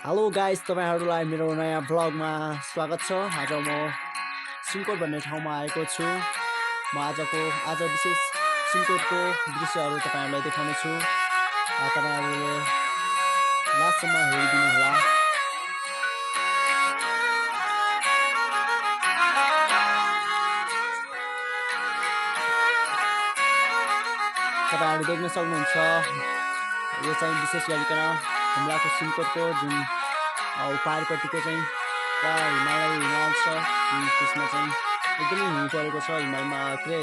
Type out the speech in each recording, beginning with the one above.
Hello guys, तपाईहरुलाई मेरो नयाँ भ्लगमा स्वागत छ। आज म सिङकोट भन्ने ठाउँमा आएको छु। म आज विशेष सिङकोटको दृश्यहरू तपाईहरुलाई देखाउने छु। तपाईहरुले लास्टसम्म हेरिदिनु होला। तपाईहरु देख्न सक्नुहुन्छ, यो चाहिँ विशेष गरिकन हुम्लाको सिङकोटको जुन पारपट्टिको चाहिँ हिमाल छ, त्यसमा चाहिँ एकदमै हिउँ परेको छ। हिमालमा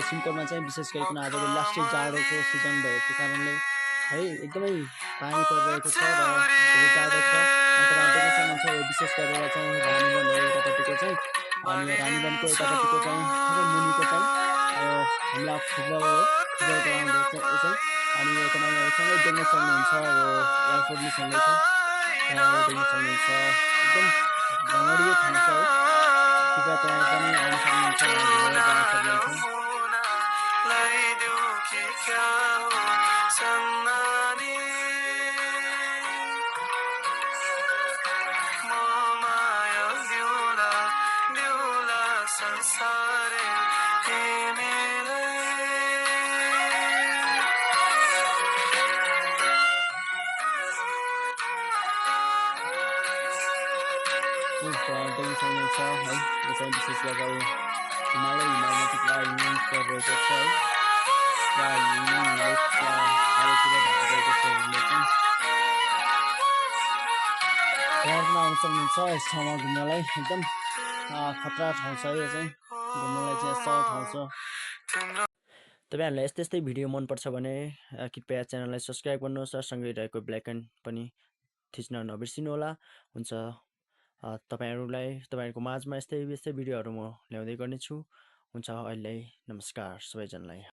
सिङकोटमा चाहिँ विशेष गरिकन आज लास्टै जाडोको सिजन भएको कारणले है एकदमै पानी परिरहेको छ र धेरै जाडो छ। तपाईहरु देख्न सक्नुहुन्छ, यो विशेष गरेर चाहिँ रानीवन हो यतापट्टिको चाहिँ, अनि रानीवनको यतापट्टिको चाहिँ थोरै मुनिको चाहिँ हुम्ला फुटबल हो, फुटबल ग्राउन्ड हो चाहिँ। अनि यो तपाईहरु सँगै देख्न सक्नुहुन्छ, यो एयरपोर्ट नि सँगै छ। तपाईहरु देख्न सक्नुहुन्छ, एकदम रमणीय ठाउँ छ है। कृपया त्यहाँ पनि आउन सक्नुहुन्छ, घुमेर जान सक्नुहुन्छ। देख्न सक्नुहुन्छ है, यो चाहिँ विशेष गरेर हिमालमा चाहिँ पुरा हिउँ परिरहेको छ है। पुरा हिउँले चारैतिर ढाकिरहेको छ हिउँले चाहिँ। त्यहाँ पनि आउन सक्नुहुन्छ यस ठाउँमा घुम्नलाई। एकदम खतरा ठाउँ छ यो चाहिँ, घुम्नलाई चाहिँ यस्तो ठाउँ छ। तपाईहरुलाई यस्तै यस्तै भिडियो मनपर्छ भने कृपया च्यानललाई सब्स्क्राइब गर्नुहोस् र सँगै रहेको बेल आइकन पनि थिच्न नबिर्सिनु होला। हुन्छ, तपाईहरुको माझमा यस्तै भिडियोहरू म ल्याउँदै गर्नेछु। हुन्छ, अहिले नमस्कार सबैजनालाई।